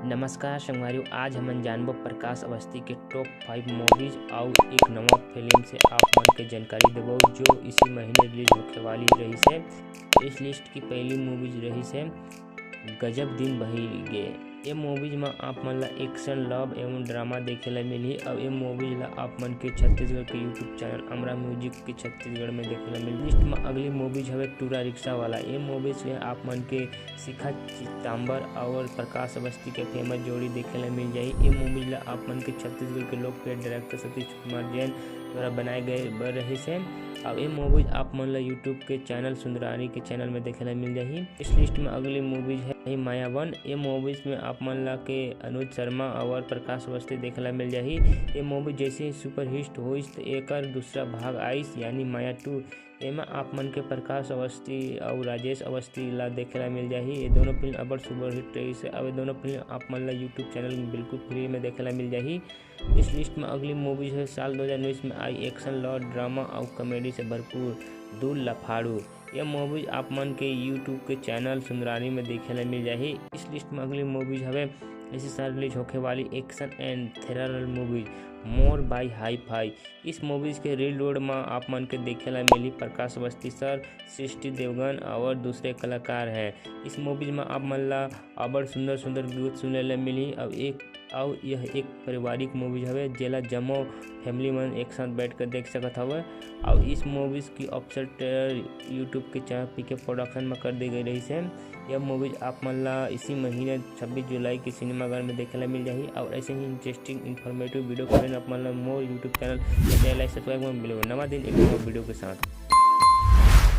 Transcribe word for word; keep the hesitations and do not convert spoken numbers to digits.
नमस्कार संगवारियों, आज हमन जानबो प्रकाश अवस्थी के टॉप फाइव मूवीज अउ एक नवा फिल्म से आप मन के जानकारी देबो, जो इसी महीने रिलीज होखे वाली रहिस हे। इस लिस्ट की पहली मूवीज रहिस हे गजब दिन बही गे। ये मूवीज में आप मन ला एक्शन, लव एवं ड्रामा देखे ला मिलही। अब ये मूवीज ला आप मन के छत्तीसगढ़ के यूट्यूब चैनल अमरा म्यूजिक के छत्तीसगढ़ में देखे ला मिलही। लिस्ट में अगली मूवीज हवे टूरा रिक्शा वाला। ये मूवीज में आप मन के शिखा चितांबर और प्रकाश अवस्थी के फेमस जोड़ी देखे ला मिल जाही। ये मूवीज ला आप मन के छत्तीसगढ़ के लोकप्रिय डायरेक्टर सतीश कुमार जैन द्वारा बनाए गए बर रहिस हे। अब ये मूवीज आप मन ला यूट्यूब के चैनल सुंदरानी के चैनल में देखे ला मिल जाही। इस लिस्ट में अगली मूवीज है माया वन। ये मूवीज में आप मन ला के अनुज शर्मा और प्रकाश अवस्थी देखे ला मिल जाही। ये मूवी जैसे ही सुपरहिट होइस तो एकर दूसरा भाग आइस यानी माया टू। एमा आप मन के प्रकाश अवस्थी अउ राजेश अवस्थी ला देखे ला मिल जाही। ये दोनों फिल्म अब्बड़ सुपरहिट रहिस हे। अब ये दोनों फिल्म आप मन ला यूट्यूब चैनल में बिल्कुल फ्री में देखे ला मिल जाही। इस लिस्ट में अगली मूवीज है साल दो हज़ार उन्नीस में आई एक्शन, लव, ड्रामा अउ कॉमेडी से भरपूर दूर लफाड़ू। ये मूवीज आप मन के यूट्यूब के चैनल सुंदरानी में देखे ला मिल जाही। इस लिस्ट में अगली मूवीज हवे इसी साल रिलीज होखे वाली action and thriller movies Mor Bai hi fi. इस मूवीज के रील रोड में आप मन के देखे ला मिली प्रकाश अवस्थी सर, सृष्टि देवगन और दूसरे कलाकार हैं। इस मूवीज में आप मन ला अबड़ सुंदर सुंदर गीत सुने ला मिली। अब एक अउ यह एक पारिवारिक मूवीज हवे, जेला जम्मो फैमिली मन एक साथ बैठ कर देख सकत हवे। अउ इस मूवीज की ऑफिशियल ट्रेलर यूट्यूब के चैनल पीके प्रोडक्शन में कर दी गई रही है। यह मूवीज आप मन ला इसी महीने छब्बीस जुलाई के सिनेमाघर में देखे ला मिल जाही। और ऐसे ही इंटरेस्टिंग इन्फॉर्मेटिव वीडियो के लिए आप मन ला मोर यूट्यूब चैनल लाइक सब्सक्राइब में मिलेगा नवा दिन एक नवा वीडियो के साथ।